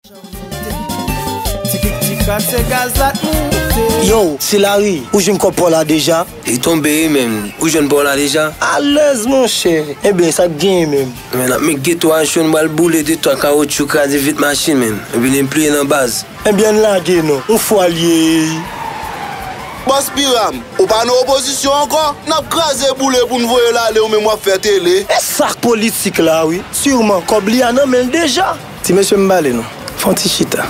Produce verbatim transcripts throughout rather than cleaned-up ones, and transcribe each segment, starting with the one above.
Ti krik ti krak, se gaz la t moute. Yo, se Lari, ou jwenn kòb pa w la deja? Li tonbe wi menm, ou jwenn pa w la deja? Alèz monchè, enben sa k genyen menm? Men n ap met geto a cho, n pral boule de twa kawotchou, kraze vit machin menm, epi n pliye nan baz. Enben ann lage non, yon fwa l ye. Bòs Piram, ou pa nan opozisyon ankò? N ap kraze boule pou n voye l ale, ou menm w ap fè tele. E sa k politik la wi, siman kòb li a nan men l deja. Ti mesye m pale nou, fè yon ti chita.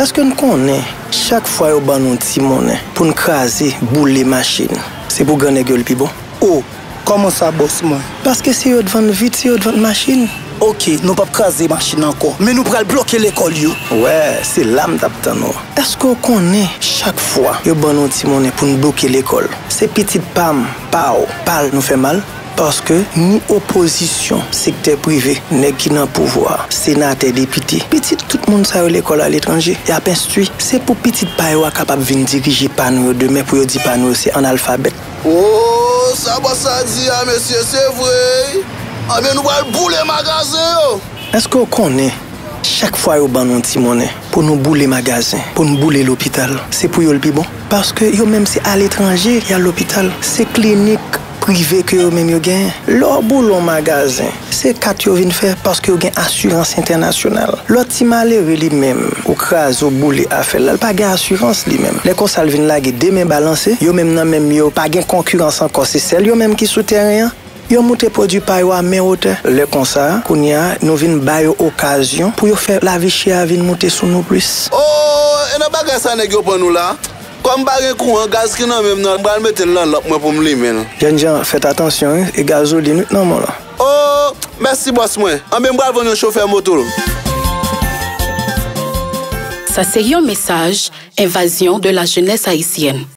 Èske n konnen chak fwa yo ban nou ti monnen pou n kraze, boule machin, se pou grannèg yo l pi bon? O, kòman sa bòs mwen? Paske se yo t vann vit, se yo t vann machin. Oke, nou p ap kraze machin ankò, men nou pral bloke lekòl yo. Wè, se la m t ap tann ou. Èske w konnen chak fwa yo ban nou ti monnen pou n bloke lekòl, se pitit pa m, pa w, pa l nou fè mal? Paske ni opozisyon, sektè prive, nèg ki nan pouvwa, senatè, depite, pitit tout moun sa yo lekòl aletranje, y ap enstwi. Se pou pitit pa yo a kapab vin dirije pa nou yo demen, pou yo di pa nou yo se analfabèt. O, sa bòs la di a, mesye, se vre wi. Anben, nou pral boule magazen yo. Èske w konnen, chak fwa yo ban nou ti monnen pou nou boule magazen, pou n boule lopital, se pou yo l pi bon? Paske yo menm se aletranje y al lopital, se klinik prive ke yo menm yo genyen. Lè w boule yon magazen, se kat yo vin fè paske yo gen asirans entènasyonal. Lòt ti malere li menm, ou kraze, ou boule afè l la, l pa gen asirans li menm. Lè konsa l vin lage de men balanse, yo menm nan menm yo pa gen konkirans ankò, se sèl yo menm ki sou tèren an. Yo moute pwodui pa yo a men wotè. Lè konsa, kounye a, nou vin ba yo okazyon pou yo fè lavi chè a vin moute sou nou plis. O, e nan bagay sa nèg yo pran nou la? Kòm pa gen kouran, gaz ki nan men m nan, m pral mete l nan lanp mwen pou m limen l. Jènjan, fèt atansyon wi, e gazolin wi k nan men w lan. O, mèsi bòs mwen. Anben m pral vann yon chofè moto l. Sa se yon mesaj Invasion de la Jeunesse Haïtienne.